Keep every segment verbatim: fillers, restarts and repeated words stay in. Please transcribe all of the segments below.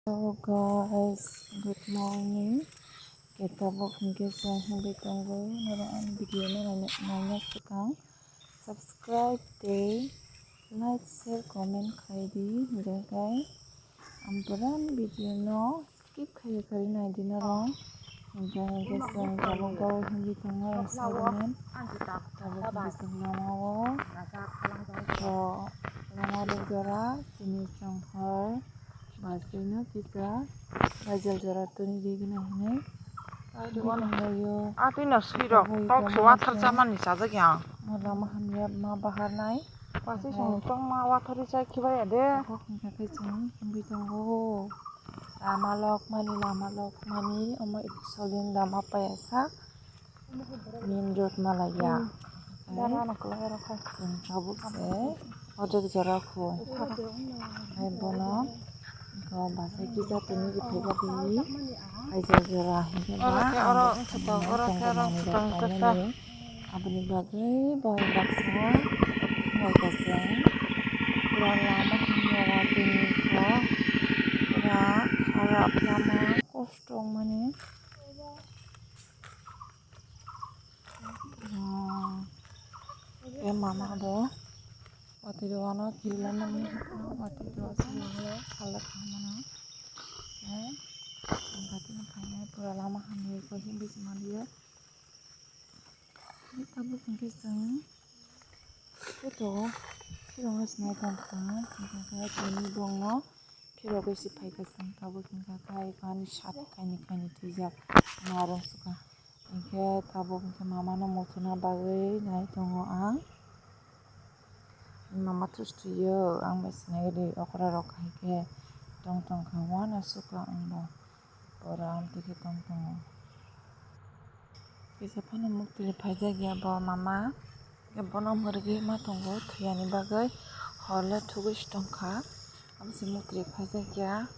Hello guys, good morning. Khe tabuk hinkhe chwng himwi tongo, norok ani video no naina, naina swkang subscribe tei like, share, comment khlai di, hinkhe ang pura video no skip khlai khlai nai di norok. Hinkhe hinkhe chwng tabuk tabuk himwi tongo, ang sai mano. Tabuk hinkhe chwng lama o, to lama rok jora chini chwng hor. Basino kisa baijal jora toni rigina hinwi. Abo ano. Tonglaio. A twi no swi rok abo tok se wathar chamani chajak yang. Mo lama hamya ma bahar nai. Basi song tong ma wathar ri chai khibai ya de. Abo hingka khe chwng himwi tongo. Lama lok mani, lama lok mani, omo solin lama paya sak. Main road malaiya. Hmm. Hai. Chwng tabuk se hotel jora kho. Hai bono basa kisa tini kiphilbadi. Hai jora jora hinkhe oro ba khe oro ang wngkha to, oro khe oro tongmani rok tongkha. Aboni bagwi boy baksa hai khe chwng pura lama hamya watwi kho. Pura kharap lama kosto wngmani. Oh. Tei mama bo watwi rwano kila nani watwi rwa salo salak mano. Tei ang kati no phainai pura lama hamya ko himbi se manliya. Tabuk hingke chwng photo khiroknwi sinai tongkha, hingke tini bongno khirogwi se phaikha chwng tabuk hingkha khe ani sat kainwi kainwi thwijak narwk sukha. Hingke tabuk hingke mamano muchungna bagwi nai tongo ang. Mama thustuyo ang bai sinai ri okra rok hai khe tong tong kha uanasukha ang bo pura amtwi khe tong tongo. Kisa phano muktwi phaijak ya bo mama, khe bono mwrwgwi ma tongo thwiyani bagwi, hor le thugwi se tongkha, amo se muktwi phaijak ya,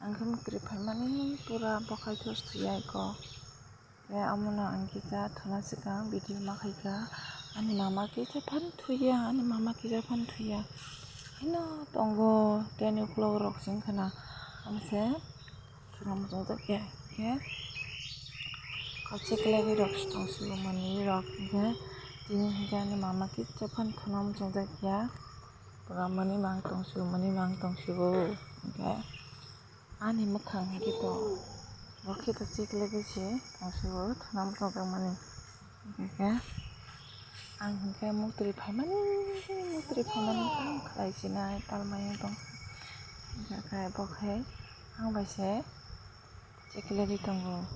ang khe muktwi phaimani pura bwkhai thus thwiya iko. Khe amono ang kisa thwna swkang video ma khaikha, ani mama kisa phano thwiya, ani mama kisa phano thwiya, haino tongo teni ukulok rok se wngkha na, amo se. Thwna muchungjak ya, khe kaisa kwlai rok se tong sio manwi rok, hwnkhe tini hwnkhe ani mama kisa phano thwna muchungjak ya, pura mani mang tong sio, mani mang tong sio, hwnkhe ani mwkhang hwnkhe to bo khe to chiklegwi se tong sio, thwna muchungjak mani. Hingkhe ang hingkhe muktwi phaimani, muktwi phaimani tamo khlai sinai talmai wng tongkha. Hingkhe bo khe ang bai se chekle ri tongo.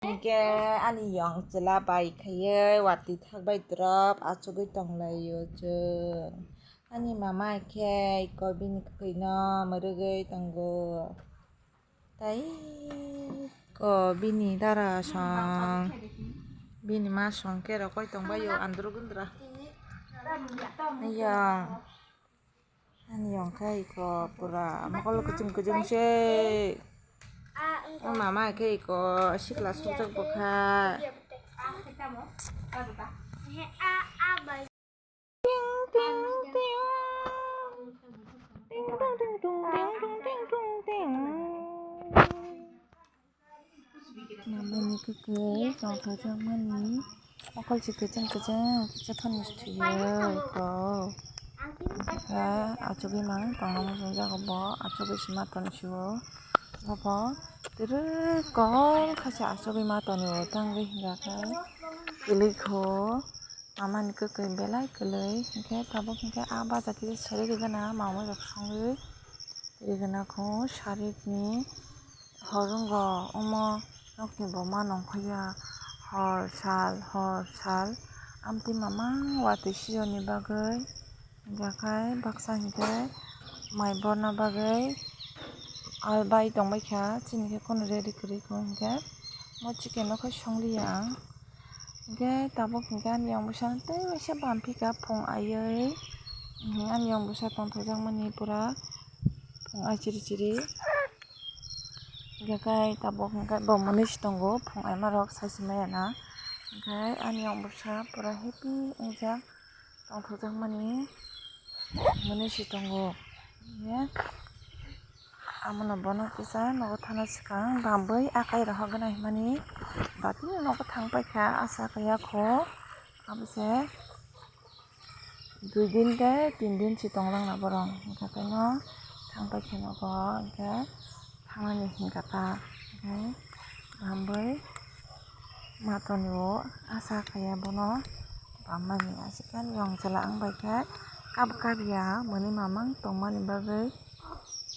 Hingkhe ani yong chwla bai khaiwi watwi thak bai drop achugwi tonglaio chwng. Ani mama khe iko bini kwkhwino mwrwgwi tongo. Tai ko bini dara song, bini ma song khe rokoi tongbaio andro gundra. Yong, ani yong khe iko pura mokol kuchung kuchung se. O mama khe iko sikla sokjak bwkha. Ting, ting, ting. Ting, ting, ting, ting, ting, ting, ting. Namani kwkwi tongthokjakmani mokol se kwchwng kwchwng kisa phano swiwi tongo. Hwnkhe achugwi mang tongna muchungjago bo, achugwi se ma toni sio. Bobo twrwk kol kha se achugwi ma tonio, tangwi hwnkhe kwlwikho. Mamani kwkwi belai kwlwi, hwnkhe tabuk hwnkhe ah baja kisa sari rigana mamui rok songwi rigana kho sarikni hor wngo omo nokni bo ma nongkhoya hor sal hor sal amtwi mamang watwi siyoni bagwi. Hingkha khe baksa hingkhe mai borna bagwi bai tongbaikha, chini khe kheno ready kwrwi kho hingkhe mo chicken no khe songliya ang. Hingkhe tabuk hingkhe ani yong bwsano tei waisa bamphikha phung aiwi, ani yong bwsa tongthokjakmani pura phung ai chiri chiri. Hingkhe khe tabuk hingkhe bo mwnwi se tongo, phung aimarok sai se maya na. Hingkhe ani yong bwsa pura happy wngjak. Tongthokjakmani mwnwi se tongo. Ye. Amono bono kisa nogo thana swkang bambwi akai rohorgwna himani batino nogo thangpaikha, asa kaya kho. Abose dui din tei tin din si tonglangna borok, hwnkhe tei no thangpaikha nogo, hwnkhe thangnani hwnkha ta, hwnkhe bambwi matoni o asa kaya bono bammani, aswkhe yong chwla wng bai khe kab kab ya mwnwi mamang tongmani bagwi.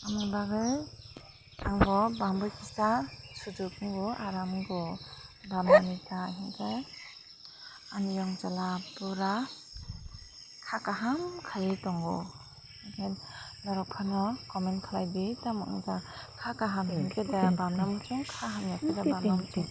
Amoni bagwi ang bo bambwi kisa sujuk wngo, aram wngo bamani ta, hinkhe ani yong chwla pura kha kaham khaiwi tongo. Hinkhe norok phano comment khlai di, tamo wngkha kha kaham hinkhe da bamna muchung, kha hamya khe da bamna muchung.